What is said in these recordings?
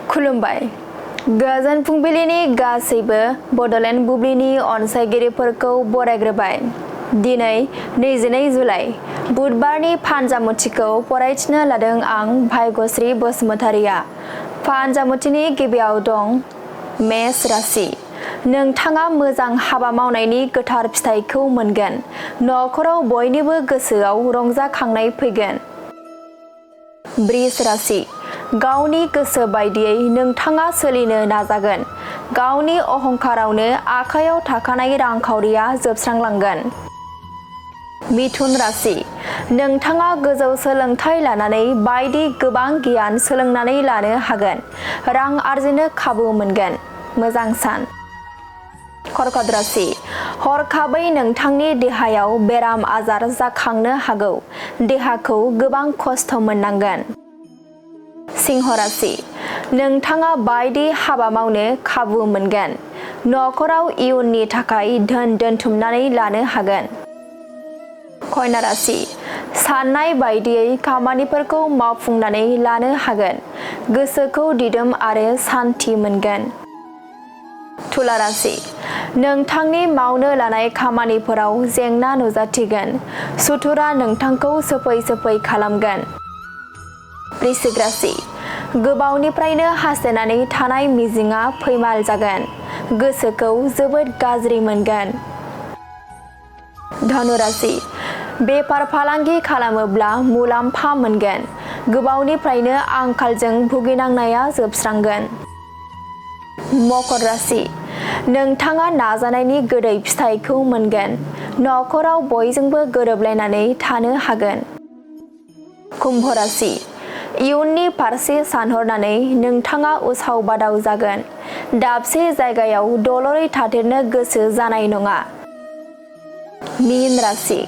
खुलुमबाय गोजोन फुंबिलिनि गासैबो बड'लेण्ड बुब्लिनि अनसायगिरिफोरखौ बरायग्रोबाय। दिनै 22 जुलाइ बुधबारनि फानजामुथिखौ फरायथिनो लादों आं भाग्यश्री बसुमतारिया। फानजामुथिनि गिबियाव दं मेष राशि। नोंथाङा मोजां हाबा मावनायनि गोथार फिथाइखौ मोनगोन। नखराव बयनिबो गोसोआव रंजाखांनाय फैगोन। वृष राशि। गावनि गोसो बायदियै नोंथाङा सोलिनो नाजागोन। गावनि अहंकारावनो आखायाव थाखानाय रांखावरिया जोबस्रांलांगोन। मिथुन राशि। नोंथाङा गोजौ सोलोंथाइ लानानै बायदि गोबां गियान सोलोंनानै लानो हागोन। रां आरजिनो खाबु मोनगोन। मोजां सान। कर्कट राशि। हरखाबै नोंथांनि देहायाव बेराम आजार जाखांनो हागौ। देहाखौ गोबां खस्थ' मोननांगोन। सिंह राशि। नोंथाङा बायदि हाबा मावनो खाबु मोनगोन। नखराव इयुननि थाखाय धोन दोनथुमनानै लानो हागोन। कन्या राशि। साननाय बायदियै खामानिफोरखौ मावफुंनानै लानो हागोन। गोसोखौ दिदोम आरो सान्थि मोनगोन। तुला राशि। नोंथांनि मावनो लानाय खामानिफोराव जेंना नुजाथिगोन। सुथुरा नोंथांखौ सोफै खालामगोन। वृश्चिक राशि। गोबावनिफ्रायनो हास्थायनानै थानाय मिजिंआ फैमाल जागोन। गोसोखौ जोबोद गाज्रि मोनगोन। धनु राशि। बेफार फालांगि खालामोब्ला मुलाम्फा मोनगोन। गोबावनिफ्रायनो आंखालजों भुगिनांनाया जोबस्रांगोन। मकर राशि। नोंथाङा नाजानायनि गोदै फिथाइखौ मोनगोन। नखराव बयजोंबो गोरोबलायनानै थानो हागोन। कुम्भ राशि। इयुननि फारसे सानहरनानै नोंथाङा उसाव बादाव जागोन। दाबसे जायगायाव दलरै थाथेरनो गोसो जानाय नङा। मीन राशि।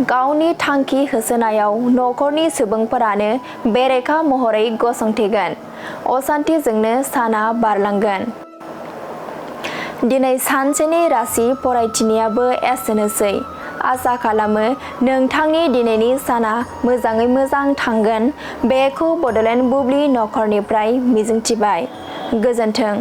गावनि थांखि होसोनायाव नखरनि सुबुंफोरानो बेरेखा महरै गसंथेगोन। असान्थिजोंनो साना बारलांगोन। दिनै सानसेनि राशि फरायथिनायाबो एसेनोसै। आसा खालामो नोंथांनि दिनैनि साना मोजाङै मोजां थांगोन। बेखौ बड'लेण्ड बुब्लि नखरनिफ्राय मिजिंथिबाय। गोजोन्थों।